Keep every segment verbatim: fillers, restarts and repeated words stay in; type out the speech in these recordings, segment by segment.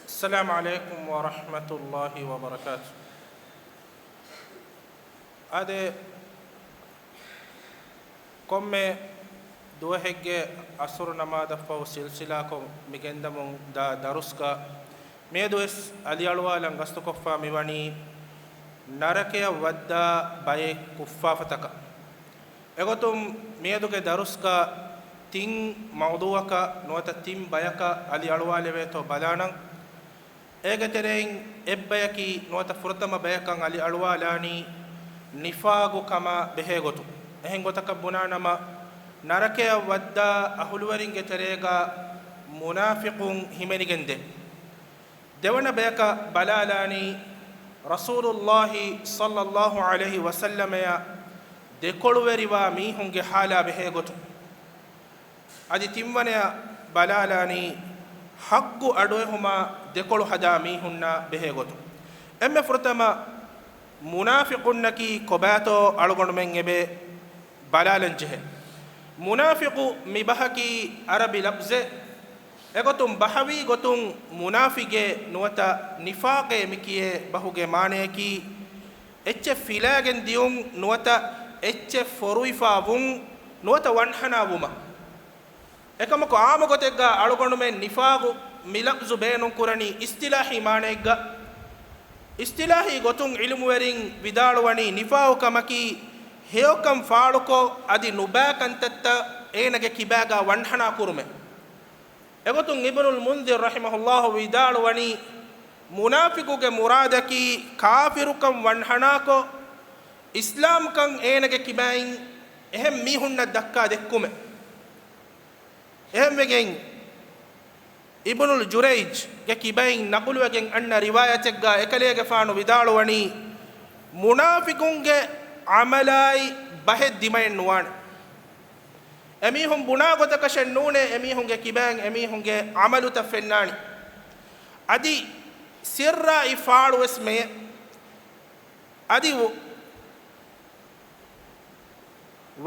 السلام عليكم ورحمة الله وبركاته. އާދެ، ކޮންމެ ދުވަހެއްގެ އަސުރު ނަމާދަށްފަހު ސިލްސިލާކޮށް މި ގެންދަމުން ދާ ދަރުސްގަ މިއަދުވެސް އަލިއަޅުވާލަން ގަސްތުކޮށްފާ މިވަނީ ނަރަކަޔަށް ވައްދާ ބައެއް ކުށްފާފަތަކަށް. އެގޮތުން މިއަދުގެ ދަރުސްގަ ތިން މައުޟޫއަކަށް ނުވަތަ ތިން ބަޔަކަށް އަލިއަޅުވާލެވޭތޯ ބަލާނަން. އޭގެ ތެރެއިން އެއްބަޔަކީ ނުވަތަ ފުރަތަމަ ބަޔަކަށް އަލިއަޅުވާލާނީ ނިފާގު ކަމާ ބެހޭ ގޮތުން. އެހެން ގޮތަކަށް ބުނާނަމަ، ނަރަކަޔަށް ވައްދާ އަހުލުވެރިންގެ ތެރޭގަ މުނާފިޤުން ހިމެނިގެންދޭ. ދެވަނަ ބަޔަކަށް ބަލާލާނީ ރަސޫލުﷲ ޞައްލަﷲ ޢަލައިހި ވަސައްލަމަޔަށް ދެކޮޅުވެރިވާ މީހުންގެ ޙާލާ ބެހޭ ގޮތުން. އަދި ތިންވަނަޔަށް ބަލާލާނީ ޙައްޤު އަޑުއެހުމާ ދެކޮޅު ހަދާ މީހުންނާ ބެހޭ ގޮތުން. އެންމެ ފުރަތަމަ މުނާފިޤުންނަކީ ކޮބާތޯ އަޅުގަނޑުމެން އެބަ ބަލާލަން ޖެހޭ. މުނާފިޤު މި ބަހަކީ ޢަރަބި ލަފްޒެއް. އެގޮތުން ބަހަވީ ގޮތުން މުނާފިޤޭ ނުވަތަ ނިފާޤޭ މި ކިޔޭ ބަހުގެ މާނަޔަކީ އެއްޗެއް ފިލާގެން ދިޔުން ނުވަތަ އެއްޗެއް ފޮރުވިފާ ވުން ނުވަތަ ވަންހަނާ ވުމަށް. އެކަމަކު ޢާއްމު ގޮތެއްގަ އަޅުގަނޑުމެން ނިފާޤު މި ލަފްޒު ބޭނުންކުރަނީ އިޞްޠިލާޙީ މާނައެއްގަ. އިޞްޠިލާޙީ ގޮތުން ޢިލްމުވެރިން ވިދާޅުވަނީ ނިފާޤު ކަމަކީ ހެޔޮކަން ފާޅުކޮށް އަދި ނުބައި ކަންތައްތައް އޭނަގެ ކިބާގަ ވަންހަނާ ކުރުމެއް. އެގޮތުން އިބްނުލް މުންޛިރު ރަޙިމަހުﷲ ވިދާޅުވަނީ، މުނާފިޤުގެ މުރާދަކީ ކާފިރުކަން ވަންހަނާކޮށް، އިސްލާމްކަން އޭނަގެ ކިބައިން އެހެން މީހުންނަށް ދައްކާ ދެއްކުމެއް. އެހެންވެގެން، އިބްނުލް ޖުރައިޖްގެ ކިބައިން ނަޤުލުވެގެން އަންނަ ރިވާޔަތެއްގަ އެކަލޭގެފާނު ވިދާޅުވަނީ، މުނާފިޤުންގެ ޢަމަލާއި ބަހެއް ދިމައެއް ނުވާނެ. އެމީހުން ބުނާ ގޮތަކަށެއް ނޫނޭ އެމީހުންގެ ކިބައިން އެމީހުންގެ ޢަމަލުތައް ފެންނާނީ. އަދި ސިއްރާއި ފާޅުވެސް މެޔެ. އަދި ވު-،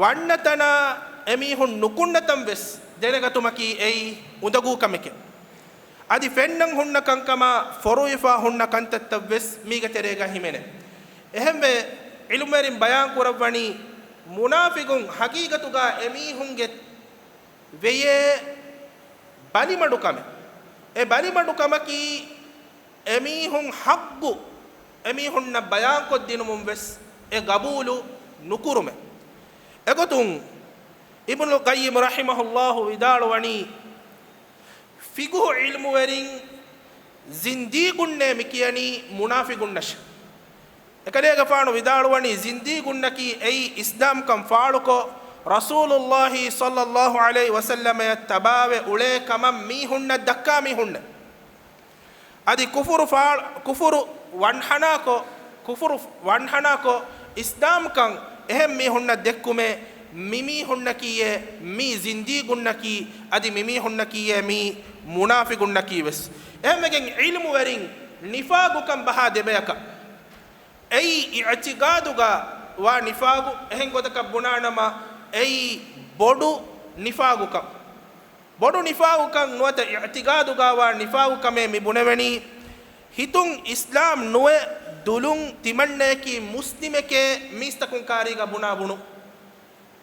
ވަންނަތަނާ އެމީހުން ނުކުންނަތަން ވެސް ދެނެގަތުމަކީ އެއީ އުނދަގޫ ކަމެކެ. އަދި ފެންނަން ހުންނަ ކަންކަމާ ފޮރުވިފާ ހުންނަ ކަންތައްތައް ވެސް މީގެ ތެރޭގަ ހިމެނޭ. އެހެންވެ، ޢިލްމުވެރިން ބަޔާން ކުރައްވަނީ، މުނާފިޤުން ޙަޤީޤަތުގަ އެމީހުންގެ ވެޔޭ ބަލިމަޑުކަމެއް. އެ ބަލިމަޑުކަމަކީ އެމީހުން ޙައްޤު އެމީހުންނަށް ބަޔާންކޮށްދިނުމުން ވެސް އެ ގަބޫލު ނުކުރުމެއް. އެގޮތުން އިބްނުލް ޤައްޔިމް ރަޙިމަހުﷲ ވިދާޅުވަނީ، ފިޤުހު ޢިލްމުވެރިން ޒިންދީޤުންނޭ މި ކިޔަނީ މުނާފިޤުންނަށޭ. އެކަލޭގެފާނު ވިދާޅުވަނީ، ޒިންދީޤުންނަކީ އެއީ އިސްލާމްކަން ފާޅުކޮށް، ރަސޫލުﷲ ޞައްލަﷲ ޢަލައިހި ވަސައްލަމަޔަށް ތަބާވެ އުޅޭ ކަމަށް މީހުންނަށް ދައްކާ މީހުންނެއް. އަދި ކުފުރު ފާ-، ކުފުރު ވަންހަނާކޮށް، ކުފުރު ވަންހަނާކޮށް، އިސްލާމްކަން އެހެން މީހުންނަށް ދެއްކުމޭ، މި މީހުންނަކީއޭ މީ ޒިންދީޤުންނަކީ، އަދި މި މީހުންނަކީއޭ މީ މުނާފިޤުންނަކީ ވެސް. އެހެންވެގެން ޢިލްމުވެރިން ނިފާޤުކަން ބަހާ ދެބަޔަކަށް. އެއީ އިޢްތިޤާދުގަ ވާ ނިފާޤު، އެހެން ގޮތަކަށް ބުނާނަމަ، އެއީ ބޮޑު ނިފާޤުކަން. ބޮޑު ނިފާޤުކަން ނުވަތަ އިޢްތިޤާދުގަ ވާ ނިފާޤުކަމޭ މި ބުނެވެނީ، ހިތުން އިސްލާމް ނުވެ ދުލުން ތިމަންނަޔަކީ މުސްލިމެކޭ މީސްތަކުން ކާރީގަ ބުނާ ބުނު.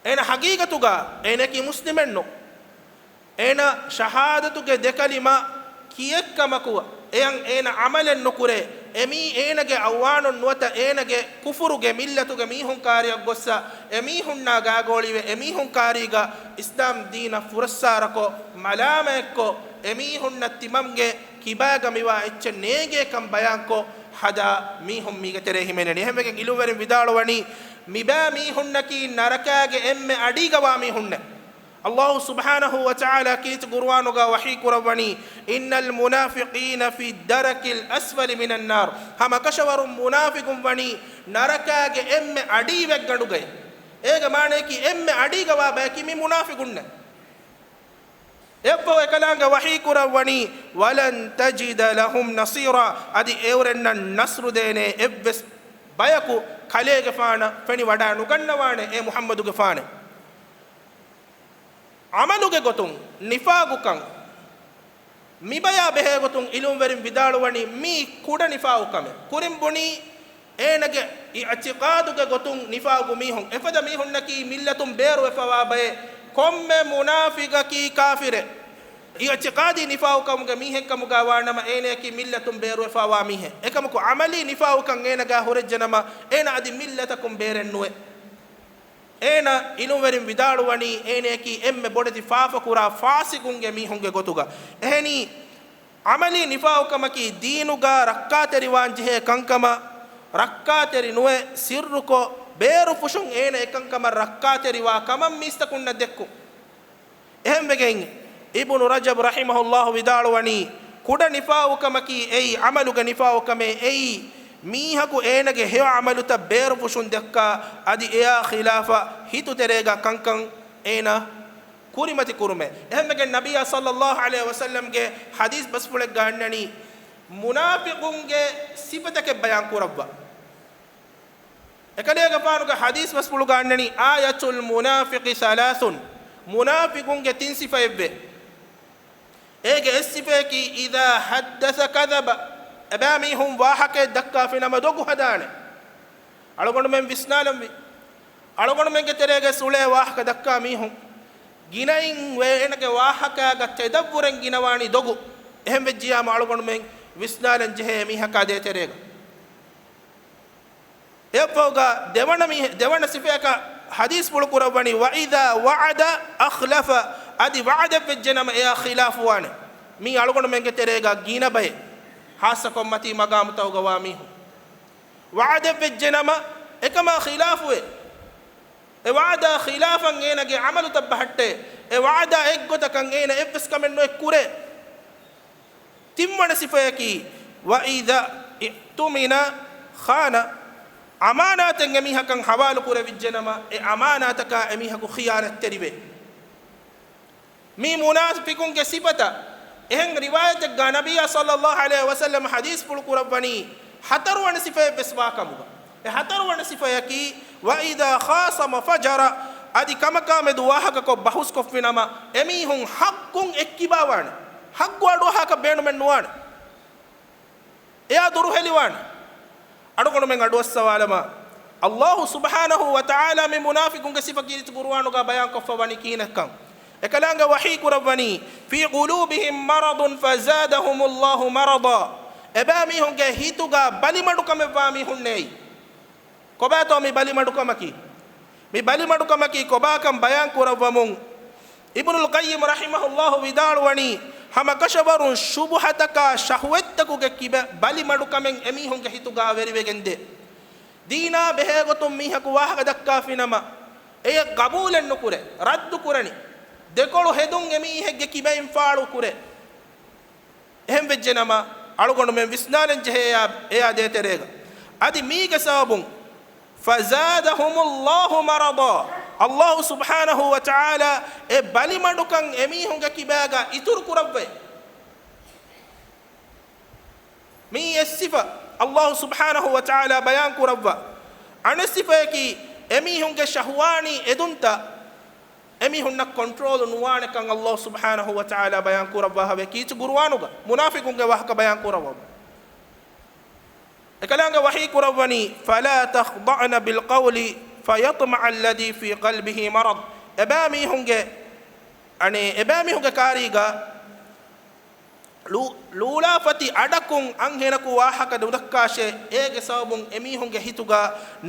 އޭނަ ޙަޤީޤަތުގަ އޭނަޔަކީ މުސްލިމެއްނު. އޭނަ ޝަހާދަތުގެ ދެ ކަލިމަ ކިޔެއްކަމަކު، އެޔަށް އޭނަ ޢަމަލެއް ނުކުރޭ، އެމީ އޭނަގެ އައްވާނުން ނުވަތަ އޭނަގެ ކުފުރުގެ މިއްލަތުގެ މީހުން ކާރިއަށް ގޮއްސަ، އެމީހުންނާ ގާގޯޅިވެ، އެމީހުން ކާރީގަ އިސްލާމް ދީނަށް ފުރައްސާރަކޮށް، މަލާމަތްކޮށް، އެމީހުންނަށް ތިމަންގެ ކިބާގަ މިވާ އެއްޗެއް ނޭނގޭކަން ބަޔާންކޮށް ހަދާ މީހުން މީގެ ތެރޭ ހިމެނެނީ. އެހެންވެގެން ޢިލްމުވެރިން ވިދާޅުވަނީ، މިބާ މީހުންނަކީ ނަރަކާގެ އެންމެ އަޑީގަ ވާ މީހުންނެއް. ﷲ ސުބްޙާނަހޫ ވަތަޢާލާ ކީރިތި ޤުރުއާނުގަ ވަޙީ ކުރައްވަނީ، إِنَّ الْمُنَافِقِينَ فِي الدَّرْكِ الْأَسْفَلِ مِنَ النَّارِ. ހަމަކަށަވަރުން މުނާފިޤުން ވަނީ ނަރަކާގެ އެންމެ އަޑީވެގަނޑުގައި. އޭގެ މާނަޔަކީ އެންމެ އަޑީގަ ވާ ބަޔަކީ މި މުނާފިޤުންނޭ. އެއަށްފަހު އެކަލާނގެ ވަޙީ ކުރައްވަނީ، وَلَنْ تَجِدَ لَهُمْ نَصِيرًا. އަދި އެއުރެންނަށް ނަޞްރު ދޭނެ އެއްވެސް ބަޔަކު ކަލޭގެފާނަށް ފެނިވަޑާ ނުގަންނަވާނެ އޭ މުޙައްމަދުގެފާނެ. ޢަމަލުގެ ގޮތުން ނިފާޤުކަން، މިބަޔާ ބެހޭގޮތުން އިލްމުވެރިން ވިދާޅުވަނީ މީ ކުޑަ ނިފާގު ކަމެއް. ކުރިން ބުނީ އޭނަގެ އިޢްތިޤާދުގެ ގޮތުން ނިފާގު މީހުން. އެފަދަ މީހުންނަކީ މިއްލަތުން ބޭރުވެފަވާ ބައެއް. ކޮންމެ މުނާފިޤަކީ ކާފިރެއް. އިޢްތިޤާދީ ނިފާގު ކަމުގެ މީހެއްކަމުގަ ވާނަމަ އޭނަޔަކީ މިއްލަތުން ބޭރުވެފަވާ މީހެއް. އެކަމަކު ޢަމަލީ ނިފާގުކަން އޭނަގާ ހުރެއްޖެނަމަ އޭނަ އަދި މިއްލަތަކުން ބޭރެއްނުވޭ. އޭނަ އިލްމުވެރިން ވިދާޅުވަނީ އޭނަޔަކީ އެންމެ ބޮޑެތި ފާފަކުރާ ފާސިޤުންގެ މީހުންގެ ގޮތުގަ. އެހެނީ، ޢަމަލީ ނިފާގުކަމަކީ ދީނުގަ ރައްކާތެރިވާންޖެހޭ ކަންކަމަށް ރައްކާތެރި ނުވެ، ސިއްރުކޮށް، ބޭރުފުށުން އޭނަ އެކަންކަމަށް ރައްކާތެރިވާ ކަމަށް މީސްތަކުންނަށް ދެއްކުން. އެހެންވެގެން، އިބްނު ރަޖަބް ރަޙިމަހުﷲ ވިދާޅުވަނީ، ކުޑަ ނިފާގުކަމަކީ އެއީ، ޢަމަލުގެ ނިފާގުކަމޭ އެއީ، މީހަކު އޭނަގެ ހެޔޮ ޢަމަލުތައް ބޭރުފުށުން ދެއްކާ، އަދި އެއާ ޚިލާފަށް ހިތުތެރޭގަ ކަންކަން އޭނަ ކުރިމަތި ކުރުމޭ. އެހެންވެގެން ނަބިއްޔާ ޞައްލައްލާހު ޢަލައިހި ވަސައްލަމްގެ ޙަދީޘް ބަސްފުޅެއްގަ އަންނަނީ، މުނާފިޤުންގެ ސިފަތަކެއް ބަޔާން ކުރައްވާ. އެކަލޭގެފާނުގެ ޙަދީޘް ބަސްފުޅުގަ އަންނަނީ، آية المنافق ثلاث، މުނާފިޤުންގެ ތިން ސިފައެއްވޭ. އޭގެ އެއް ސިފަޔަކީ، إذا حدث كذب، އެބައިމީހުން ވާހަކައެއް ދައްކާފިނަމަ ދޮގު ހަދާނެ. އަޅުގަނޑުމެން ވިސްނާލަންވީ. އަޅުގަނޑުމެންގެ ތެރޭގަ ސުޅޭ ވާހަކަ ދައްކާ މީހުން ގިނައިން ވޭ، އޭނަގެ ވާހަކައިގަ ތެދަށްވުރެން ގިނަވާނީ ދޮގު. އެހެން ވެއްޖިޔާމަ އަޅުގަނޑުމެން ވިސްނާލަން ޖެހޭ އެމީހަކާ ދޭތެރޭގަ. އެއަށްފަހުގަ ދެވަނަ މީ-، ދެވަނަ ސިފަޔަކަށް ޙަދީޘްފުޅު ކުރައްވަނީ، وإذا وعد أخلف، އަދި ވަޢުދެއްވެއްޖެނަމަ އެއާ ޚިލާފުވާނެ. މީ އަޅުގަނޑުމެންގެ ތެރޭގަ ގިނަ ބައެއް، ޚާއްޞަކޮށް މަތީ މަގާމުތަކުގަ ވާ މީހުން. ވަޢުދެއްވެއްޖެނަމަ އެކަމާ ޚިލާފުވޭ. އެ ވަޢުދާ ޚިލާފަށް އޭނަގެ ޢަމަލުތައް ބަހައްޓޭ. އެ ވަޢުދާ އެއްގޮތަކަށް އޭނަ އެއްވެސް ކަމެއް ނުއެއް ކުރޭ. ތިންވަނަ ސިފަޔަކީ، وإذا اؤتمن خان، އަމާނާތެއް އެމީހަކަށް ޙަވާލު ކުރެވިއްޖެނަމަ، އެ އަމާނާތަކާ އެމީހަކު ޚިޔާނަތްތެރިވޭ. މީ މުނާފިޤުންގެ ސިފަތައް. އެހެން ރިވާޔަތެއްގަ ނަބިއްޔާ ޞައްލައްލާހު ޢަލައިހި ވަސައްލަމަ ޙަދީޘްފުޅު ކުރައްވަނީ، ހަތަރުވަނަ ސިފައެއްވެސް ވާކަމުގަ. އެ ހަތަރުވަނަ ސިފަޔަކީ، وإذا خاصم فجر، އަދި ކަމަކާމެދު ވާހަކަކޮށް ބަހުސްކޮށްފިނަމަ، އެމީހުން ޙައްޤުން އެއްކިބާވާނެ، ޙައްޤު އަޑުއަހާކަށް ބޭނުމެއް ނުވާނެ، އެއާ ދުރުހެލިވާނެ. އަޑުގަނޑުމެން އަޑުއައްސަވާލަމާ، ﷲ ސުބްޙާނަހޫ ވަތަޢާލާ މި މުނާފިޤުންގެ ސިފަ ކީރިތި ޤުރުއާނުގަ ބަޔާންކޮށްފަ ވަނީ ކިހިނެއްކަން. އެކަލާނގެ ވަޙީ ކުރައްވަނީ، في قلوبهم مرض فزادهم الله مرضا، އެބައިމީހުންގެ ހިތުގަ ބަލިމަޑުކަމެއްވާ މީހުންނޭ. ކޮބާތޯ މި ބަލިމަޑުކަމަކީ؟ މި ބަލިމަޑުކަމަކީ ކޮބާކަން ބަޔާން ކުރައްވަމުން، އިބްނުލް ޤައްޔިމް ރަޙިމަހުﷲ ވިދާޅުވަނީ، ހަމަކަށަވަރުން ޝުބުހަތަކާ ޝަހުވަތްތަކުގެ ކިބަ ބަލިމަޑުކަމެއް އެމީހުންގެ ހިތުގަ ވެރިވެގެންދޭ. ދީނާ ބެހޭގޮތުން މީހަކު ވާހަކަ ދައްކާފިނަމަ، އެޔަށް ޤަބޫލެއްނުކުރޭ، ރައްދު ކުރަނީ، ދެކޮޅު ހެދުން އެމީހެއްގެ ކިބައިން ފާޅު ކުރޭ. އެހެން ވެއްޖެނަމަ، އަޅުގަނޑުމެން ވިސްނާލަން ޖެހޭ އެއާ، އެއާ ދޭތެރޭގަ. އަދި މީގެ ސަބަބުން، فزادهم الله مرضا، ﷲ ސުބްޙާނަހޫ ވަތަޢާލާ އެ ބަލިމަޑުކަން އެމީހުންގެ ކިބާގަ އިތުރު ކުރައްވައި. މީ އެއް ސިފަ ﷲ ސުބްޙާނަހޫ ވަތަޢާލާ ބަޔާން ކުރައްވާ. އަނެއް ސިފަޔަކީ، އެމީހުންގެ ޝަހުވާނީ އެދުންތައް އެމީހުންނަށް ކޮންޓްރޯލް ނުވާނެކަން ﷲ ސުބްޙާނަހޫ ވަތަޢާލާ ބަޔާން ކުރައްވާ ހަވޭ ކީރިތި ޤުރުއާނުގަ މުނާފިޤުންގެ ވާހަކަ ބަޔާން ކުރައްވަމުން. އެކަލާނގެ ވަޙީ ކުރައްވަނީ، فلا تخضعن بالقول فيطمع الذي في قلبه مرض. އެބައިމީހުންގެ، އަނެއް، އެބައިމީހުންގެ ކާރީގަ ލޫ-، ލޫޅާފަތި އަޑަކުން އަންހެނަކު ވާހަކަ ނުދައްކާށޭ، އޭގެ ސަބަބުން އެމީހުންގެ ހިތުގަ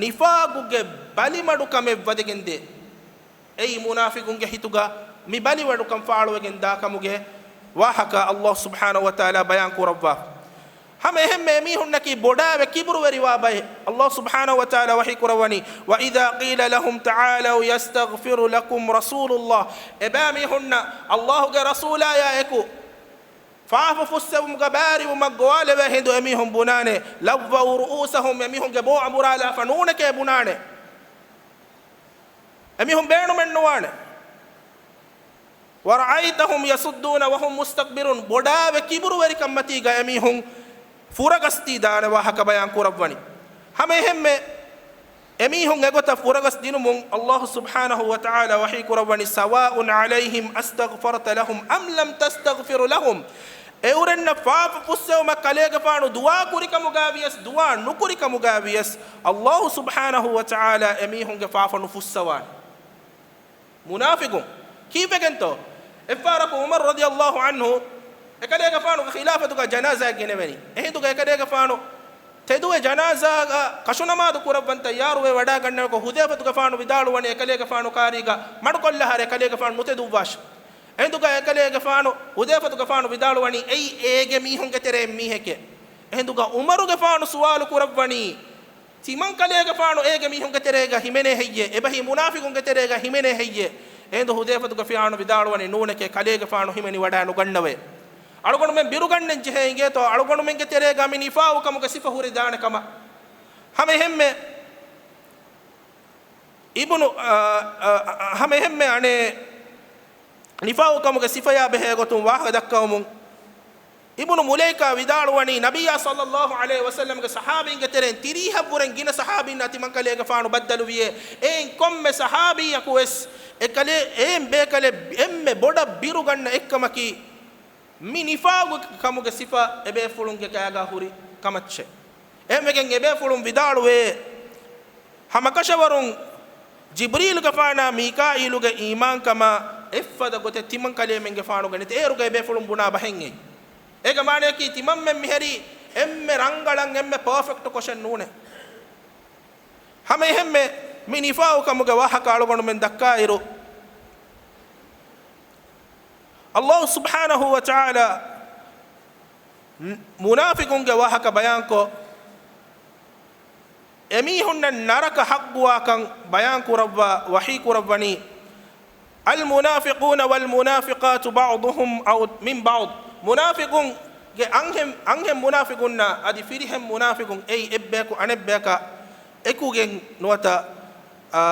ނިފާގުގެ ބަލިމަޑުކަމެއް ވަދެގެންދޭ. އެއީ މުނާފިޤުންގެ ހިތުގަ މި ބަލިމަޑުކަން ފާޅުވެގެން ދާކަމުގެ ވާހަކަ ﷲ ސުބްޙާނަހޫ ވަތަޢާލާ ބަޔާން ކުރައްވާ. ހަމަ އެހެންމެ އެމީހުންނަކީ ބޮޑާވެ ކިބުރުވެރިވާ ބައެއް. ﷲ ސުބްޙާނަހޫ ވަތަޢާލާ ވަޙީ ކުރައްވަނީ، وإذا قيل لهم تعالوا يستغفر لكم رسول الله. އެބައިމީހުންނަށް ﷲގެ ރަސޫލާޔާ އެކު ފާފަ ފުއްސެވުމުގަ ބާރިވުމަށް ގޮވާލެވޭ ހިނދު އެމީހުން ބުނާނެ، لووا رؤوسهم، އެމީހުންގެ ބޯ އަނބުރާލާފަ ނޫނެކޭ ބުނާނެ. އެމީހުން ބޭނުމެއް ނުވާނެ. ورأيتهم يصدون وهم مستكبرون، ބޮޑާވެ ކިބުރުވެރިކަންމަތީގަ އެމީހުން ފުރަގަސްދީ ދާނެ ވާހަކަ ބަޔާން ކުރައްވަނީ. ހަމަ އެހެންމެ އެމީހުން އެގޮތަށް ފުރަގަސް ދިނުމުން ﷲ ސުބްޙާނަހޫ ވަތަޢާލާ ވަޙީ ކުރައްވަނީ، سواء عليهم أستغفرت لهم أم لم تستغفر لهم. އެއުރެންނަށް ފާފަ ފުއްސެވުމަށް ކަލޭގެފާނު ދުޢާ ކުރިކަމުގައި ވިޔަސް، ދުޢާ ނުކުރިކަމުގައި ވިޔަސް، ﷲ ސުބްޙާނަހޫ ވަތަޢާލާ އެމީހުންގެ ފާފަ ނުފުއްސަވާނެ. މުނާފިޤުން ކީއްވެގެންތޯ؟ އެއްފަހަރަކު ޢުމަރު ރަޟިޔަﷲ ޢަންހު އެކަލޭގެފާނުގެ ޚިލާފަތުގަ ޖަނާޒާއެއް ގެނެވެނީ. އެހިނދުގަ އެކަލޭގެފާނު ތެދުވެ ޖަނާޒާގަ ކަށުނަމާދު ކުރައްވަން ތައްޔާރުވެ ވަޑާގަންނަވެކޮށް، ޙުޛައިފަތުގެފާނު ވިދާޅުވަނީ އެކަލޭގެފާނު ކާރީގަ މަޑުކޮށްލާހާރެ އެކަލޭގެފާނު ނުތެދުއްވާށި. އެހިނދުގަ އެކަލޭގެފާނު، ޙުޛައިފަތުގެފާނު ވިދާޅުވަނީ އެއީ އޭގެ މީހުންގެ ތެރެއިން މީހެކޭ. އެހިނދުގަ ޢުމަރުގެފާނު ސުވާލު ކުރައްވަނީ، ތިމަންކަލޭގެފާނު އޭގެ މީހުންގެ ތެރޭގަ ހިމެނޭ ހެއްޔޭ؟ އެބަހީ މުނާފިޤުންގެ ތެރޭގަ ހިމެނޭ ހެއްޔޭ؟ އެހިނދު ޙުޛައިފަތުގެފާނު ވިދާޅުވަނީ ނޫނެކޭ، ކަލޭގެފާނު ހިމެނިވަޑާ ނުގަންނަވޭ. އަޅުގަނޑުމެން ބިރުގަންނަން ޖެހޭ އިނގޭތޯ އަޅުގަނޑުމެންގެ ތެރޭގަ މި ނިފާޤުކަމުގެ ސިފަ ހުރެދާނެ ކަމަށް. ހަމަ އެހެންމެ އިބުނު، އަ، އަ، އަ، ހަމަ އެހެންމެ އަނެއް ނިފާޤުކަމުގެ ސިފަޔާ ބެހޭ ގޮތުން ވާހަކަ ދައްކަވަމުން، އިބުނު މުލައިކާ ވިދާޅުވަނީ، ނަބިއްޔާ ޞައްލައްލާހު ޢަލައިހި ވަސައްލަމްގެ ޞަޙާބީންގެ ތެރެއިން ތިރީހަށްވުރެން ގިނަ ޞަޙާބީންނާ ތިމަންކަލޭގެފާނު ބައްދަލުވިޔޭ. އެއިން ކޮންމެ ޞަޙާބީއަކުވެސް އެކަލޭ، އެއިން ބޭކަލެއް އެންމެ ބޮޑަށް ބިރުގަންނަ އެއްކަމަކީ، މި ނިފާޤު ކަމުގެ ސިފަ އެބޭފުޅުންގެ ކާގާ ހުރި ކަމަށޭ. އެހެންވެގެން އެބޭފުޅުން ވިދާޅުވޭ، ހަމަކަށަވަރުން ޖިބްރީލުގެފާނާ މީކާއީލުގެ އީމާންކަމާ އެއްފަދަ ގޮތެއް ތިމަންކަލޭމެންގެފާނުގަ ނެތޭ. އޭރުގަ އެބޭފުޅުން ބުނާ ބަހެއް އެއީ. އޭގެ މާނަޔަކީ ތިމަންމެން މިހެރީ އެންމެ ރަނގަޅަށް އެންމެ ޕާފެކްޓު ކޮށެއް ނޫނޭ. ހަމަ އެހެންމެ މި ނިފާޤު ކަމުގެ ވާހަކަ އަޅުގަނޑުމެން ދައްކާއިރު، ﷲ ސުބްޙާނަހޫ ވަތަޢާލާ މުނާފިޤުންގެ ވާހަކަ ބަޔާންކޮށް، އެމީހުންނަށް ނަރަކަ ޙައްޤުވާކަން ބަޔާން ކުރައްވާ ވަޙީ ކުރައްވަނީ، المنافقون والمنافقات بعضهم أو من بعض. މުނާފިޤުންގެ އަންހެން، އަންހެން މުނާފިޤުންނާ އަދި ފިރިހެން މުނާފިޤުން އެއީ އެއްބަޔަކު އަނެއްބަޔަކާ އެކުގެން ނުވަތަ، އާ،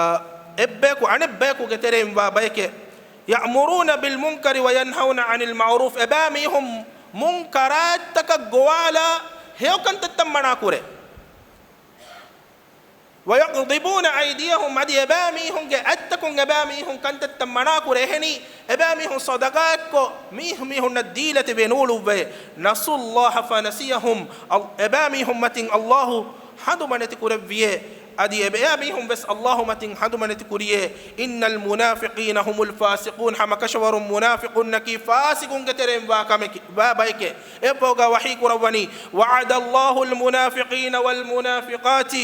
އެއްބަޔަކު އަނެއްބަޔަކުގެ ތެރެއިން ވާ ބަޔެކޭ. يأمرون بالمنكر وينهون عن المعروف. އެބައިމީހުން މުންކަރާތްތަކަށް ގޮވާލާ ހެޔޮކަންތައްތައް މަނާކުރޭ. ويغضون أيديهم، އަދި އެބައިމީހުންގެ އަތްތަކުން އެބައިމީހުން ކަންތައްތައް މަނާކުރޭ. އެހެނީ، އެބައިމީހުން ޞަދަޤާތްކޮށް މީހު މީހުންނަށް ދީލަތިބެ ނޫޅުއްވައޭ. نسوا الله فنسيهم، އަލް-، އެބައިމީހުން މަތިން ﷲ ހަނދުމަނެތި ކުރެއްވިޔޭ. އަދި އެބައިމީހުން ވެސް ﷲ މަތިން ހަނދުމަނެތި ކުރިޔޭ. إن المنافقين هم الفاسقون، ހަމަކަށަވަރުން މުނާފިޤުންނަކީ ފާސިޤުންގެ ތެރެއިން ވާ ކަމެކި، ވާ ބަޔެކޭ. އެއަށްފަހުގަ ވަޙީ ކުރައްވަނީ، وعد الله المنافقين والمنافقات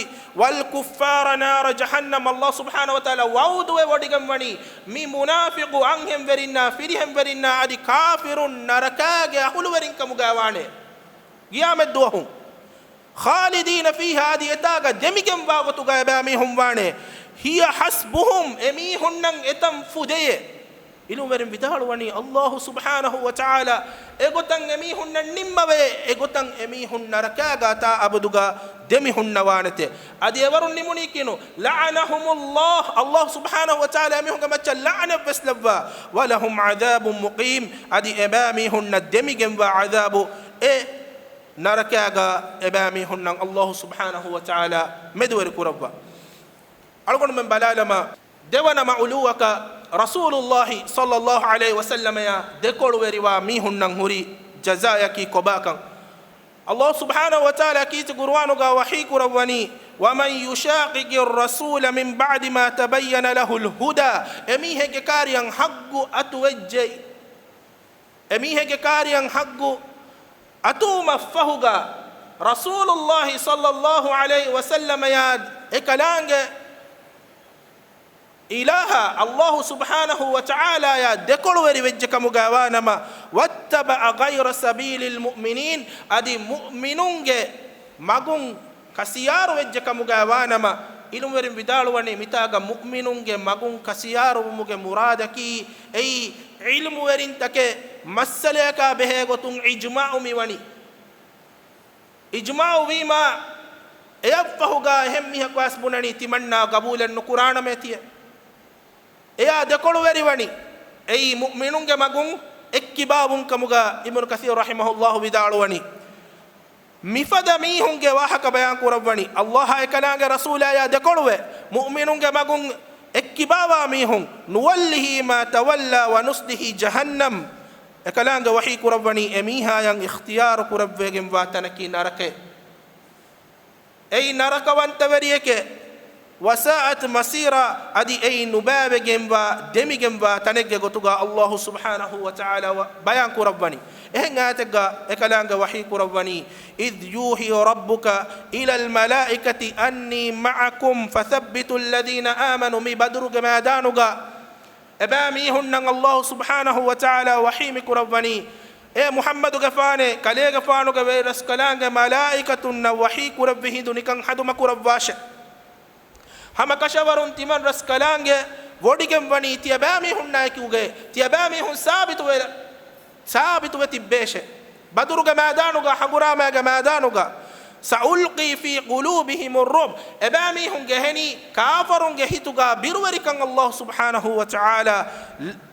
والكفار نار جهنم. ﷲ ސުބްޙާނަހޫ ވަތަޢާލާ ވަޢުދުވެ ވޮޑިގެންވަނީ، މި މުނާފިޤު އަންހެންވެރިންނާ، ފިރިހެންވެރިންނާ އަދި ކާފިރުން ނަރަކާގެ އަހުލުވެރިން ކަމުގައި ވާނެ. ޤިޔާމަތްދުވަހު. خالدين فيها، އަދި އެތާގަ ދެމިގެންވާ ގޮތުގައި އެބައިމީހުން ވާނެ. هي حسبهم، އެމީހުންނަށް އެތަން ފުދެޔޭ. ޢިލްމުވެރިން ވިދާޅުވަނީ، ﷲ ސުބްޙާނަހޫ ވަތަޢާލާ އެގޮތަށް އެމީހުންނަށް ނިންމަވައޭ، އެގޮތަށް އެމީހުން ނަރަކާގަ ތާ އަބަދުގަ ދެމިހުންނަވާނެތެ. އަދި އެވަރުން ނިމުނީ ކިނު، لعنهم الله، ﷲ ސުބްޙާނަހޫ ވަތަޢާލާ އެމީހުންގެ މައްޗަށް ލަޢުނަތްވެސް ލައްވާ، ولهم عذاب مقيم، އަދި އެބައިމީހުންނަށް ދެމިގެންވާ ޢަޛާބު އެ ނަރަކާގަ އެބައިމީހުންނަށް ﷲ ސުބްޙާނަހޫ ވަތަޢާލާ މެދުވެރި ކުރައްވާ. އަޅުގަނޑުމެން ބަލާލަމާ، ދެވަނަ މަޢުލޫމަކަށް ރަސޫލުﷲ ޞައްލައްލާހު ޢަލައިހި ވަސައްލަމަޔާ ދެކޮޅުވެރިވާ މީހުންނަށް ހުރި ޖަޒާއަކީ ކޮބާކަން. ﷲ ސުބްޙާނަހޫ ވަތަޢާލާ ކީރިތި ޤުރުއާނުގަ ވަޙީ ކުރައްވަނީ، ومن يشاقق الرسول من بعد ما تبين له الهدى، އެމީހެއްގެ ކާރިއަށް ޙައްޤު އަތުވެއްޖެ، އެމީހެއްގެ ކާރިއަށް ޙައްޤު އަތުވުމަށްފަހުގަ، ރަސޫލުﷲ ޞައްލައްލާހު ޢަލައިހި ވަސައްލަމަޔާ އެކަލާނގެ އިލާހާ ﷲ ސުބްޙާނަހޫ ވަތަޢާލާޔާ ދެކޮޅުވެރި ވެއްޖެ ކަމުގައި ވާނަމަ، واتبع غير سبيل المؤمنين، އަދި މުއުމިނުންގެ މަގުން ކަސިޔާރު ވެއްޖެ ކަމުގައި ވާނަމަ، ޢިލްމުވެރިން ވިދާޅުވަނީ މިތާގަ މުއުމިނުންގެ މަގުން ކަސިޔާރުވުމުގެ މުރާދަކީ އެއީ ޢިލްމުވެރިންތަކެއް މައްސަލަޔަކާ ބެހޭ ގޮތުން އިޖްމާޢު މިވަނީ. އިޖްމާޢު ވީމާ، އެއަށްފަހުގަ އެހެން މީހަކު އައިސް ބުނަނީ ތިމަންނާ ގަބޫލެއް ނުކުރާނަމޭ ތިޔަ. އެޔާ ދެކޮޅުވެރިވަނީ، އެއީ މުއުމިނުންގެ މަގުން އެއްކިބާވުން ކަމުގަ އިބްނު ކަސީރު ރަޙިމަހުﷲ ވިދާޅުވަނީ. މިފަދަ މީހުންގެ ވާހަކަ ބަޔާން ކުރައްވަނީ، ﷲއާ އެކަލާނގެ ރަސޫލާޔާ ދެކޮޅުވެ، މުއުމިނުންގެ މަގުން އެއްކިބާވާ މީހުން، نوله ما تولى ونصله جهنم. އެކަލާނގެ ވަޙީ ކުރައްވަނީ އެމީހާޔަށް އިޚްތިޔާރު ކުރެވިގެންވާ ތަނަކީ ނަރަކައެވެ. އެއީ ނަރަކަވަންތަވެރިއެކެވެ. وساءت مصيرا، އަދި އެއީ ނުބައިވެގެންވާ، ދެމިގެންވާ ތަނެއްގެ ގޮތުގަ އައްލާހު ސުބްޙާނަހޫ ވަތަޢާލާ ވަ-، ބަޔާން ކުރައްވަނީ. އެހެން އާޔަތެއްގަ އެކަލާނގެ ވަޙީ ކުރައްވަނީ، إذ يوحي ربك إلى الملائكة أني معكم فثبتوا الذين آمنوا، މި ބަދުރުގެ މައިދާނުގަ އެބައިމީހުންނަށް އައްލާހު ސުބްޙާނަހޫ ވަތަޢާލާ ވަޙީ މި ކުރައްވަނީ، އޭ މުޙައްމަދުގެފާނޭ، ކަލޭގެފާނުގެ ވެރިރަސްކަލާނގެ މަލާއިކަތުންނަށް ވަޙީ ކުރެއްވި ހިނދު ނިކަން ހަނދުމަކުރައްވާށެ. ހަމަކަށަވަރުން ތިމަން ރަސްކަލާނގެ ވޮޑިގެން ވަނީ ތިޔަބައިމީހުންނާއެކުގައި، ތިޔަބައިމީހުން ސާބިތުވެ، ސާބިތުވެ ތިއްބޭށެ. ބަދުރުގެ މައިދާނުގަ، ހަނގުރާމައިގެ މައިދާނުގަ، سألقي في قلوبهم الرعب، އެބައިމީހުންގެ އެހެނީ ކާފަރުންގެ ހިތުގަ ބިރުވެރިކަން އައްލާހު ސުބްޙާނަހޫ ވަތަޢާލާ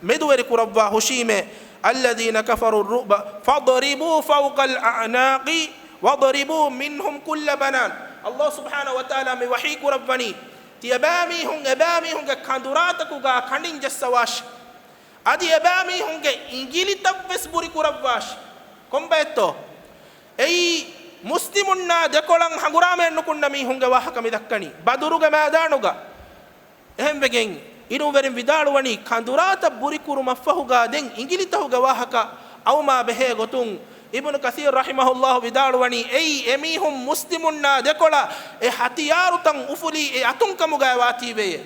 މެދުވެރި ކުރައްވާ ހުށީމޭ. الذين كفروا الرعب فاضربوا فوق الأعناق واضربوا منهم كل بنان. އައްލާހު ސުބްޙާނަހޫ ވަތަޢާލާ މި ވަޙީ ކުރައްވަނީ، ތިޔަބައިމީހުން އެބައިމީހުންގެ ކަނދުރާތަކުގަ ކަނޑިން ޖައްސަވާށި. އަދި އެބައިމީހުންގެ އިނގިލިތައްވެސް ބުރިކުރައްވާށި. ކޮންބައެއްތޯ؟ އެއީ މުސްލިމުންނާ ދެކޮޅަށް ހަނގުރާމައެއް ނުކުންނަ މީހުންގެ ވާހަކަ މި ދައްކަނީ ބަދުރުގެ މައިދާނުގަ. އެހެންވެގެން އިލްމުވެރިން ވިދާޅުވަނީ، ކަނދުރާތައް ބުރިކުރުމަށްފަހުގަ ދެން އިނގިލިތަކުގެ ވާހަކަ އައުމާ ބެހޭ ގޮތުން، އިބްނު ކަސީރު ރަޙިމަހުﷲ ވިދާޅުވަނީ، އެއީ އެމީހުން މުސްލިމުންނާ ދެކޮޅަށް އެ ހަތިޔާރުތައް އުފުލީ އެ އަތުން ކަމުގައި ވާތީވެޔޭ.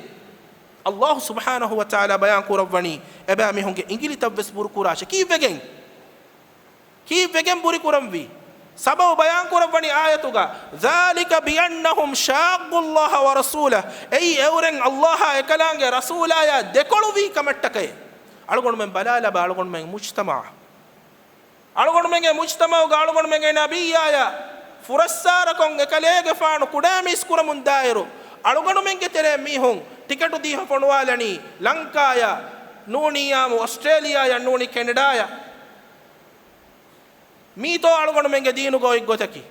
އައްލާހު ސުބްޙާނަހޫ ވަތަޢާލާ ބަޔާން ކުރައްވަނީ، އެބައިމީހުންގެ އިނގިލިތައްވެސް ބުރިކުރާށޭ. ކީއްވެގެން؟ ކީއްވެގެން ބުރިކުރަންވީ؟ ސަބަބު ބަޔާން ކުރައްވަނީ އާޔަތުގަ، ذلك بأنهم شاقوا الله ورسوله، އެއީ އެއުރެން އައްލާހާ އެކަލާނގެ ރަސޫލާޔާ ދެކޮޅުވީ ކަމަށްޓަކައި. އަޅުގަނޑުމެން ބަލާލަބަ، އަޅުގަނޑުމެން މުޖްތަމަޢަށް، އަޅުގަނޑުމެންގެ މުޖްތަމަޢުގަ އަޅުގަނޑުމެންގެ ނަބިއްޔާޔާ ފުރައްސާރަކޮށް އެކަލޭގެފާނު ކުޑައިމީސް ކުރަމުން ދާއިރު، އަޅުގަނޑުމެންގެ ތެރޭ މީހުން ޓިކެޓު ދީފަ ފޮނުވާލަނީ ލަންކާޔަށް ނޫނީ އާމު އޮސްޓްރޭލިޔާޔަށް ނޫނީ ކެނެޑާޔަށް. މީތޯ އަޅުގަނޑުމެންގެ ދީނުގަ އޮތް ގޮތަކީ؟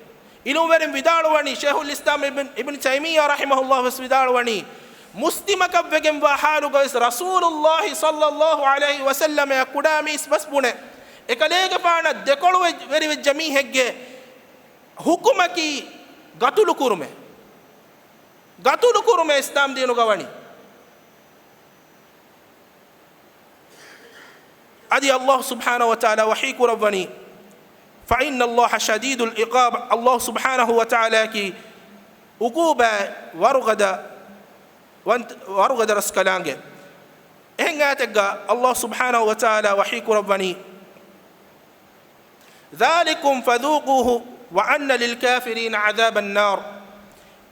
އިލްމުވެރިން ވިދާޅުވަނީ، ޝޭޚުލް އިސްލާމް އިބްން، އިބްން ތައިމިއްޔާ ރަޙިމަހުﷲ ވެސް ވިދާޅުވަނީ، މުސްލިމަކަށްވެގެންވާ ޙާލުގަވެސް ރަސޫލުﷲ ޞައްލަﷲ ޢަލައިހި ވަސައްލަމައަށް ކުޑައިމީސް ވެސް ބުނެ، އެކަލޭގެފާނަށް ދެކޮޅު ވެ-، ވެރިވެއްޖެ މީހެއްގެ ޙުކުމަކީ ގަތުލު ކުރުމޭ. ގަތުލު ކުރުމޭ އިސްލާމް ދީނުގަ ވަނީ. އަދި އައްލާހު ސުބްޙާނަހޫ ވަތަޢާލާ ވަޙީ ކުރައްވަނީ، فإن الله شديد العقاب، އައްލާހު ސުބްޙާނަހޫ ވަތަޢާލާއަކީ ޢުޤޫބާތް ވަރުގަދަ ވަން-، ވަރުގަދަ ރަސްކަލާނގެ. އެހެން އާޔަތެއްގަ އައްލާހު ސުބްޙާނަހޫ ވަތަޢާލާ ވަޙީ ކުރައްވަނީ، ذلكم فذوقوه وأن للكافرين عذاب النار.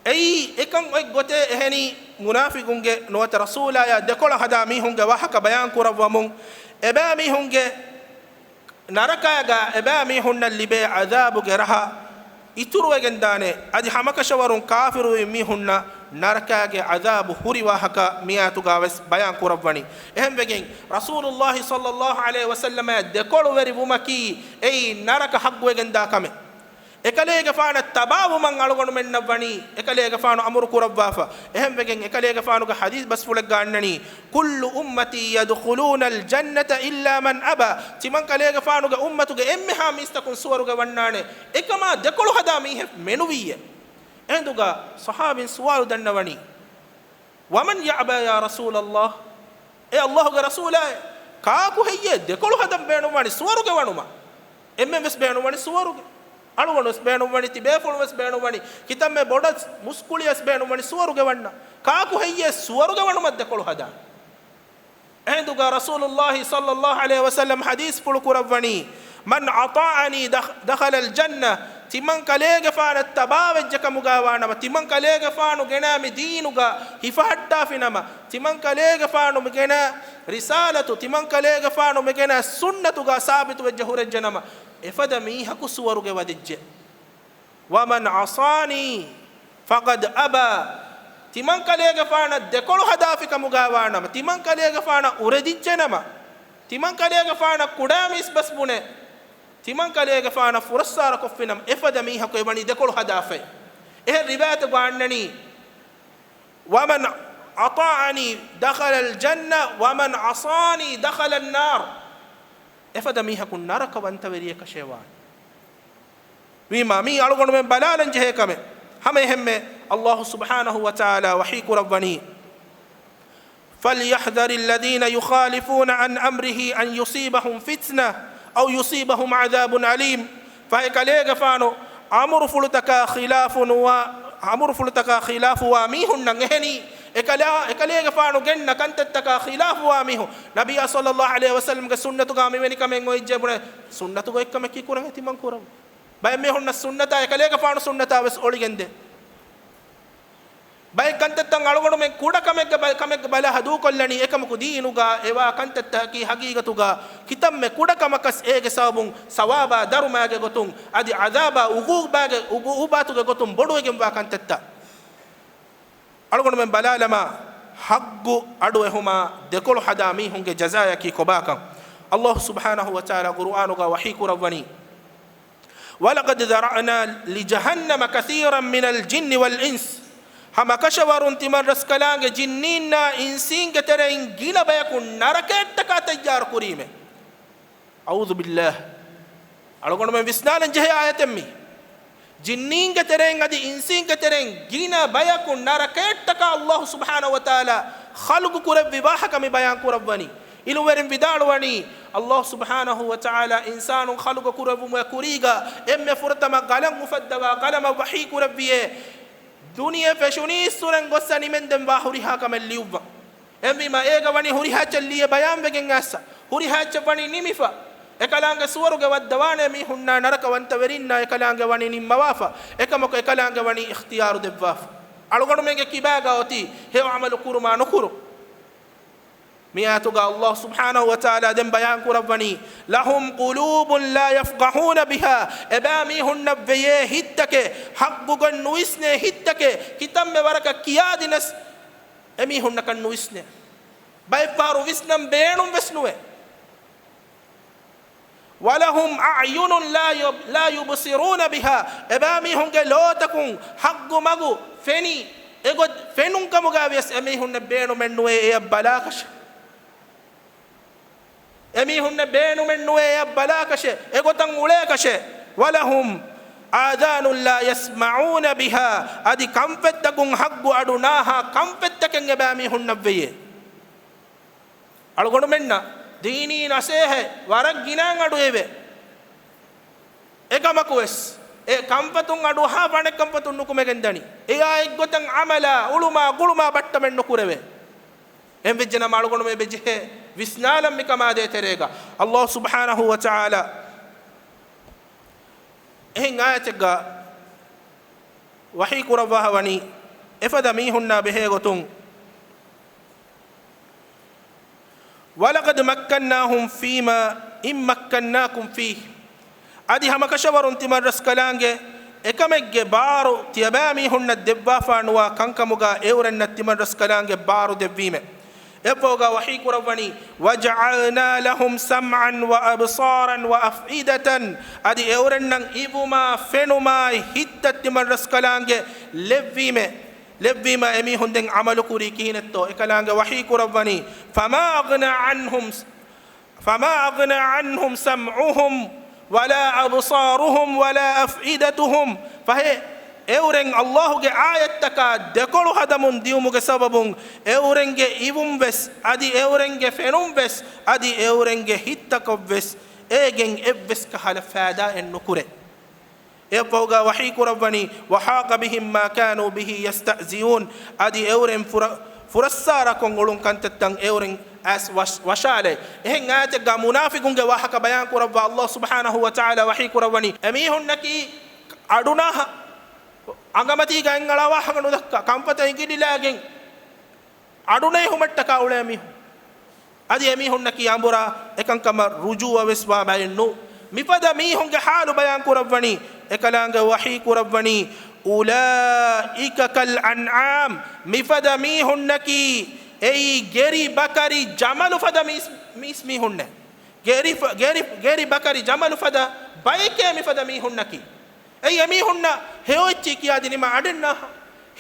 އެއީ އެކަން އޮތް ގޮތޭ އެހެނީ، މުނާފިޤުންގެ ނުވަތަ ރަސޫލާޔާ ދެކޮޅަށް ހަދާ މީހުންގެ ވާހަކަ ބަޔާން ކުރައްވަމުން، އެބައިމީހުންގެ ނަރަކައިގަ އެބައިމީހުންނަށް ލިބޭ ޢަޛާބުގެ ރަހަ އިތުރުވެގެންދާނެ. އަދި ހަމަކަށަވަރުން ކާފިރުވި މީހުންނަށް ނަރަކައިގެ ޢަޛާބު ހުރި ވާހަކަ މިއާޔަތުގަ ވެސް ބަޔާން ކުރައްވަނީ. އެހެންވެގެން ރަސޫލުﷲ ޞައްލަﷲ ޢަލައިހި ވަސައްލަމާ ދެކޮޅުވެރި ވުމަކީ އެއީ ނަރަކަ ޙައްޤުވެގެންދާ ކަމެއް. އެކަލޭގެފާނަށް ތަބާވުމަށް އަޅުގަނޑުމެންނަށް ވަނީ އެކަލޭގެފާނު އަމުރު ކުރައްވާފަ. އެހެންވެގެން އެކަލޭގެފާނުގެ ޙަދީޘް ބަސްފުޅެއްގަ އަންނަނީ، كل أمتي يدخلون الجنة إلا من أبى. ތިމަން ކަލޭގެފާނުގެ އުއްމަތުގެ އެންމެހާ މީސްތަކުން ސުވަރުގެ ވަންނާނެ، އެކަމާ ދެކޮޅު ހަދާ މީހެއް މެނުވީއޭ. އެހިނދުގަ ޞަޙާބީން ސުވާލު ދަންނަވަނީ، ومن يأبى يا رسول الله؟ އޭ އައްލާހުގެ ރަސޫލާއޭ، ކާކު ހެއްޔޭ ދެކޮޅު ހަދަން ބޭނުންވާނީ ސުވަރުގެ ވަނުމަށް؟ އެންމެން ވެސް ބޭނުންވަނީ ސުވަރުގެ. އަޅުގަނޑު ވެސް ބޭނުންވަނީ، ތިބޭފުޅުން ވެސް ބޭނުންވަނީ، ކިތަންމެ ބޮޑަށް މުސްކުޅިޔަސް ބޭނުންވަނީ ސުވަރުގެ ވަންނަ. ކާކު ހެއްޔޭ ސުވަރުގެ ވަނުމަށް ދެކޮޅު ހަދާނީ؟ އެހިނދުގަ ރަސޫލުﷲ ޞައްލަﷲ ޢަލައިހި ވަސައްލަމް ޙަދީޘްފުޅު ކުރައްވަނީ، من أطاعني دخ-، دخل الجنة، ތިމަން ކަލޭގެފާނަށް ތަބާވެއްޖެ ކަމުގަ ވާނަމަ، ތިމަން ކަލޭގެފާނު ގެނާ މި ދީނުގަ ހިފަހައްޓާފިނަމަ، ތިމަން ކަލޭގެފާނު މި ގެނާ ރިސާލަތު، ތިމަން ކަލޭގެފާނު މި ގެނާ ސުންނަތުގަ ސާބިތުވެއްޖެ ހުރެއްޖެނަމަ، އެފަދަ މީހަކު ސުވަރުގެ ވަދެއްޖެ. ومن عصاني فقد أبى، ތިމަން ކަލޭގެފާނަށް ދެކޮޅު ހަދާފި ކަމުގަ ވާނަމަ، ތިމަން ކަލޭގެފާނަށް އުރެދިއްޖެނަމަ، ތިމަން ކަލޭގެފާނަށް ކުޑައިމީސް ބަސް ބުނެ، ތިމަން ކަލޭގެފާނަށް ފުރައްސާރަ ކޮށްފިނަމަ، އެފަދަ މީހަކު އެވަނީ ދެކޮޅު ހަދާފައި. އެހެން ރިވާޔަތެއްގަ އަންނަނީ، ومن أطاعني دخل الجنة ومن عصاني دخل النار. އެފަދަ މީހަކު ނަރަކަވަންތަވެރިއެއްކަށޭ ވާނެ. ވީމާ، މީ އަޅުގަނޑުމެން ބަލާލަން ޖެހޭ ކަމެއް. ހަމައެހެންމެ، އައްލާހު ސުބްޙާނަހު ވަތަޢާލާ ވަޙީ ކުރައްވަނީ، فَلْيَحْذَرِ الَّذِينَ يُخَالِفُونَ عَنْ أَمْرِهِ أَنْ يُصِيبَهُمْ فِتْنَةٌ أَوْ يُصِيبَهُمْ عَذَابٌ أَلِيمٌ. ފަހެ ކަލޭގެފާނު އަމުރުފުޅުތަކާ ޚިލާފު ނުވާ، އަމުރުފުޅުތަކާ ޚިލާފުވާ މީހުންނަށް އެހެނީ، އެކަލާ، އެކަލޭގެފާނު ގެންނަ ކަންތައްތަކާ ޚިލާފުވާ މީހުން. ނަބިއްޔާ ޞައްލައްލާހު ޢަލައިހި ވަސައްލަމްގެ ސުންނަތުގާ މިވެނި ކަމެއް އޮތްޖެ ބުނެ، ސުންނަތުގަ އޮތްކަމަކީ ކުރަން އެތި މަން ކުރަން. ބައެއް މީހުންނަށް ސުންނަތާ އެކަލޭގެފާނު ސުންނަތާ ވެސް އޮޅިގެންދޭ. ބައެއް ކަންތައްތައް އަޅުގަނޑުމެން ކުޑަކަމެއްގެ ބަ-، ކަމެއްގެ ބަލަ ހަދޫކޮށްލަނީ، އެކަމަކު ދީނުގާ އެވާ ކަންތައްތަކަކީ ހަގީގަތުގާ ކިތަންމެ ކުޑަކަމަކަސް އޭގެ ސަބަބުން ސަވާބާ ދަރުމައިގެ ގޮތުން އަދި ޢަޛާބާ ޢުޤޫބާގެ، ޢުޤޫބާތުގެ ގޮތުން ބޮޑުވެގެންވާ ކަންތައްތައް. އަޅުގަނޑުމެން ބަލާލަމާ، ހައްގު އަޑު އެހުމާ ދެކޮޅު ހަދާ މީހުންގެ ޖަޒާއަކީ ކޮބާކަން. އައްލާހު ސުބްޙާނަހު ވަތަޢާލާ ޤުރުއާނުގާ ވަޙީ ކުރައްވަނީ، وَلَقَدْ ذَرَأْنَا لِجَهَنَّمَ كَثِيرًا مِنَ الْجِنِّ وَالْإِنسِ. ހަމަކަށަވަރުން ތިމަންރަސްކަލާނގެ ޖިންނީންނާ އިންސީންގެ ތެރެއިން ގިނަ ބަޔަކު ނަރަކައަށްޓަކާ ތައްޔާރު ކުރީމޭ. أعوذ بالله. އަޅުގަނޑުމެން ވިސްނާލަން ޖެހޭ އާޔަތެއް މީ. ޖިންނީންގެ ތެރެއިން އަދި އިންސީންގެ ތެރެއިން ގިނަ ބަޔަކު ނަރަކައަށްޓަކާ އައްލާހު ސުބްޙާނަހު ވަތަޢާލާ ޚަލްޤު ކުރެއްވި ވާހަކަ މި ބަޔާން ކުރައްވަނީ. ޢިލްމުވެރިން ވިދާޅުވަނީ، އައްލާހު ސުބްޙާނަހު ވަތަޢާލާ އިންސާނުން ޚަލްޤު ކުރެއްވުމުގެ ކުރީގަ އެންމެ ފުރަތަމަ ގަލަށް އުފައްދަވާ ގަލަމަށް ވަޙީ ކުރެއްވިއޭ، ދުނިޔެ ފެށުނީއްސުރެން ގޮއްސަ ނިމެންދެން ވާ ހުރިހާ ކަމެއް ލިޔުއްވަން. އެހެންވީމަ، އޭގަ ވަނީ ހުރިހާ އެއްޗެއް ލިޔެ ބަޔާންވެގެން އައްސަ، ހުރިހާ އެއްޗެއް ވަނީ ނިމިފަ. އެކަލާނގެ ސުވަރުގެ ވައްދަވާނޭ މީހުންނާ ނަރަކަ ވަންތަވެރިންނާ އެކަލާނގެ ވަނީ ނިންމަވާފަ. އެކަމަކު އެކަލާނގެ ވަނީ އިޚްތިޔާރު ދެއްވާފަ. އަޅުގަނޑުމެންގެ ކިބާގަ އޮތީ ހެޔޮ ޢަމަލު ކުރުމާ ނުކުރު. މި އާޔަތުގަ އައްލާހު ސުބްޙާނަހު ވަތަޢާލާ ދެން ބަޔާން ކުރައްވަނީ، لَهُمْ قُلُوبٌ لَا يَفْقَهُونَ بِهَا. އެބައިމީހުންނަށް ވެޔޭ ހިތްތަކެއް، ޙައްޤުގަން ނުވިސްނޭ ހިތްތަކެއް، ކިތަންމެ ވަރަކަށް ކިޔާދިނަސް އެމީހުންނަކަށް ނުވިސްނޭ. ބައެއްފަހަރު ވިސްނަން ބޭނުން ވެސް ނުވޭ. وَلَهُمْ أَعْيُنٌ لَا يُبْ-، لَا يُبْصِرُونَ بِهَا. އެބައިމީހުންގެ ލޯތަކުން ޙައްޤު މަގު ފެނި، އެގޮތް ފެނުން ކަމުގަ ވިޔަސް އެމީހުންނަށް ބޭނުމެއް ނުވޭ އެޔަށް ބަލާކަށެއް. އެމީހުންނަށް ބޭނުމެއް ނުވޭ އެޔަށް ބަލާކަށެއް، އެގޮތަށް އުޅޭކަށެއް. وَلَهُمْ آذَانٌ لَا يَسْمَعُونَ بِهَا. އަދި ކަންފަތްތަކުން ޙައްޤު އަޑު ނާހާ ކަންފަތްތަކެއް އެބައިމީހުންނަށް ވެޔޭ. އަޅުގަނޑުމެންނަށް ދީނީ ނަސޭހަތް ވަރަށް ގިނައިން އަޑު އެވޭ. އެކަމަކުވެސް، އެ ކަންފަތުން އަޑުއަހާ ވަނެއްކަންފަތުން ނުކުމެގެން ދަނީ. އެއާ އެއްގޮތަށް ޢަމަލާ، އުޅުމާ ގުޅުމާ ބައްޓަމެއް ނުކުރެވޭ. އެހެންވެއްޖެނަމަ އަޅުގަނޑުމެން އެބަޖެހޭ ވިސްނާލަން މިކަމާ ދޭތެރޭގަ. އައްލާހު ސުބްޙާނަހު ވަތަޢާލާ އެހެން އާޔަތެއްގަ ވަޙީ ކުރައްވާފަ ވަނީ އެފަދަ މީހުންނާ ބެހޭ ގޮތުން، وَلَقَدْ مَكَّنَّاهُمْ فِيمَا إِن مَّكَّنَّاكُمْ فِيهِ. އަދި ހަމަކަށަވަރުން ތިމަންރަސްކަލާނގެ އެކަމެއްގެ ބާރު ތިޔަބައިމީހުންނަށް ދެއްވާފާ ނުވާ ކަންކަމުގަ އެއުރެންނަށް ތިމަންރަސްކަލާނގެ ބާރު ދެއްވީމެ. އެއަށްފަހުގަ ވަޙީ ކުރައްވަނީ، وَجَعَلْنَا لَهُمْ سَمْعًا وَأَبْصَارًا وَأَفْئِدَةً. އަދި އެއުރެންނަށް އިވުމާ ފެނުމާއި ހިތްތައް ތިމަންރަސްކަލާނގެ ލެއްވީމެ. ލެއްވީމަ އެމީހުން ދެން ޢަމަލު ކުރީ ކިހިނެއްތޯ؟ އެކަލާނގެ ވަޙީ ކުރައްވަނީ، فَمَا أَغْنَىٰ عَنْهُمْ، فَمَا أَغْنَىٰ عَنْهُمْ سَمْعُهُمْ وَلَا أَبْصَارُهُمْ وَلَا أَفْئِدَتُهُمْ. ފަހެ، އެއުރެން އައްލާހުގެ އާޔަތްތަކާ ދެކޮޅު ހަދަމުން ދިއުމުގެ ސަބަބުން، އެއުރެންގެ އިވުން ވެސް، އަދި އެއުރެންގެ ފެނުން ވެސް، އަދި އެއުރެންގެ ހިތްތަކަށް ވެސް އޭގެން އެއްވެސް ކަހަލަ ފައިދާއެއް ނުކުރޭ. އެއަށްފަހުގަ ވަޙީ ކުރައްވަނީ، وَحَاقَ بِهِمْ مَا كَانُوا بِهِ يَسْتَهْزِئُونَ. އަދި އެއުރެން ފުރަ-، ފުރައްސާރަކޮށް އުޅުން ކަންތައްތައް އެއުރެން އައިސް ވަށް-، ވަށާލޭ. އެހެން އާޔަތެއްގަ މުނާފިޤުންގެ ވާހަކަ ބަޔާން ކުރައްވާ އައްލާހު ސުބްޙާނަހު ވަތަޢާލާ ވަޙީ ކުރައްވަނީ، އެމީހުންނަކީ އަޑުނާހަ އަނގަމަތީގަ އެންގަޅާ ވާހަކަ ނުދައްކާ، ކަންފަތަށް އިނގިލިލާގެން އަޑުނޭހުމަށްޓަކާ އުޅޭ މީހުން. އަދި އެމީހުންނަކީ އަނބުރާ އެކަންކަމަށް ރުޖޫޢަ ވެސް ވާ ބައެއް ނޫން. މިފަދަ މީހުންގެ ޙާލު ބަޔާން ކުރައްވަނީ، އެކަލާނގެ ވަޙީ ކުރައްވަނީ، أُولَٰئِكَ كَالْأَنْعَامِ. މިފަދަ މީހުންނަކީ އެއީ ގެރި ބަކަރި ޖަމަލު ފަދަ މީސް-، މީސް މީހުންނޭ. ގެރި ފަ-، ގެރި، ގެރި ބަކަރި ޖަމަލު ފަދަ ބައެކޭ މިފަދަ މީހުންނަކީ. އެއީ އެމީހުންނަށް ހެޔޮއެއްޗެއް ކިޔާދިނީމަ އަޑެއް ނާހަ.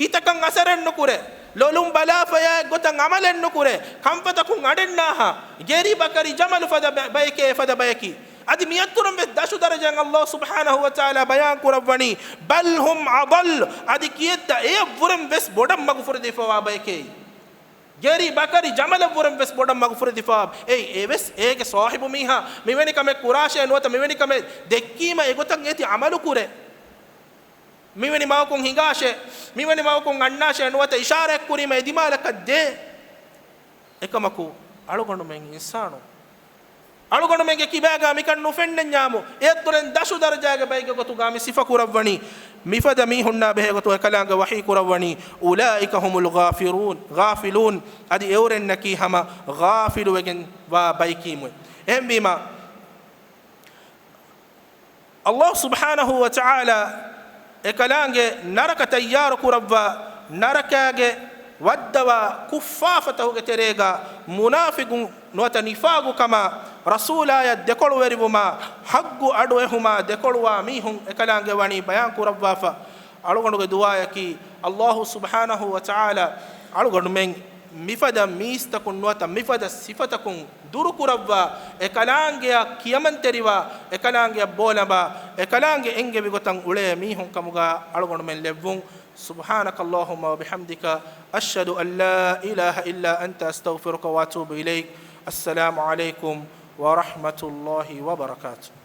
ހިތަކަށް އަސަރެއް ނުކުރޭ. ލޮލުން ބަލާފަޔާ އެއްގޮތަށް ޢަމަލެއް ނުކުރޭ، ކަންފަތަކުން އަޑެއް ނާހާ، ގެރި ބަކަރި ޖަމަލު ފަދަ ބަ-، ބަޔެކޭ އެފަދަ ބަޔަކީ. އަދި މިއަތުރުން ވެސް ދަށު ދަރަޖައިން ﷲ ސުބްޙާނަހޫ ވަތަޢާލާ ބަޔާން ކުރައްވަނީ، بل هم أضل، އަދި ކިއެއްތަ އެޔަށްވުރެން ވެސް ބޮޑަށް މަގުފުރެދިފަވާ ބަޔެކޭ. ގެރި ބަކަރި ޖަމަލަށްވުރެން ވެސް ބޮޑަށް މަގުފުރެދިފަވާ. އެއީ އެވެސް އޭގެ ސާހިބު މީހާ މިވެނި ކަމެއް ކުރާށޭ ނުވަތަ މިވެނި ކަމެއް ދެއްކީމަ އެގޮތަށް އޭތި ޢަމަލު ކުރޭ. މިވެނި މަގަކުން ހިނގާށޭ، މިވެނި މަގަކުން އަންނާށޭ ނުވަތަ އިޝާރާތް ކުރީމަ އެ ދިމާލަކަށް ދޭ. އެކަމަކު އަޅުގަނޑުމެން އިންސާނު. އަޅުގަނޑުމެންގެ ކިބާގާ މިކަން ނުފެންނަންޏާމު، އެއަށްތުރެން ދަށު ދަރަޖާގެ ބައެއްގެ ގޮތުގާ މި ސިފަ ކުރައްވަނީ. މިފަދަ މީހުންނާ ބެހޭ ގޮތުގަ އެކަލާނގެ ވަޙީ ކުރައްވަނީ، أولئك هم الغافلون، غافلون، އަދި އެއުރެންނަކީ ހަމަ ޣާފިލުވެގެން ވާ ބައިކީމު. އެހެންވީމަ، ﷲ ސުބްޙާނަހޫ ވަތަޢާލާ އެކަލާނގެ ނަރަކަ ތައްޔާރު ކުރައްވާ، ނަރަކާގެ ވައްދަވާ ކުށްފާފަތަކުގެ ތެރޭގަ މުނާފިގުން ނުވަތަ ނިފާގުކަމާ، ރަސޫލާޔަށް ދެކޮޅުވެރިވުމާ، ޙައްގު އަޑުއެހުމާ ދެކޮޅުވާ މީހުން އެކަލާނގެ ވަނީ ބަޔާން ކުރައްވާފަ. އަޅުގަނޑުގެ ދުޢާޔަކީ، ﷲ ސުބްޙާނަހޫ ވަތަޢާލާ އަޅުގަނޑުމެން މިފަދަ މީސްތަކުން ނުވަތަ މިފަދަ ސިފަތަކުން ދުރުކުރައްވާ، އެކަލާނގެއަށް ކިޔަމަންތެރިވާ، އެކަލާނގެއަށް ބޯލަނބާ، އެކަލާނގެ އެންގެވި ގޮތަށް އުޅޭ މީހުން ކަމުގަ އަޅުގަނޑުމެން ލެއްވުން. سبحانك اللهم وبحمدك، أشهد أن لا إله إلا أنت، أستغفرك وأتوب إليك. السلام عليكم ورحمة الله وبركاته.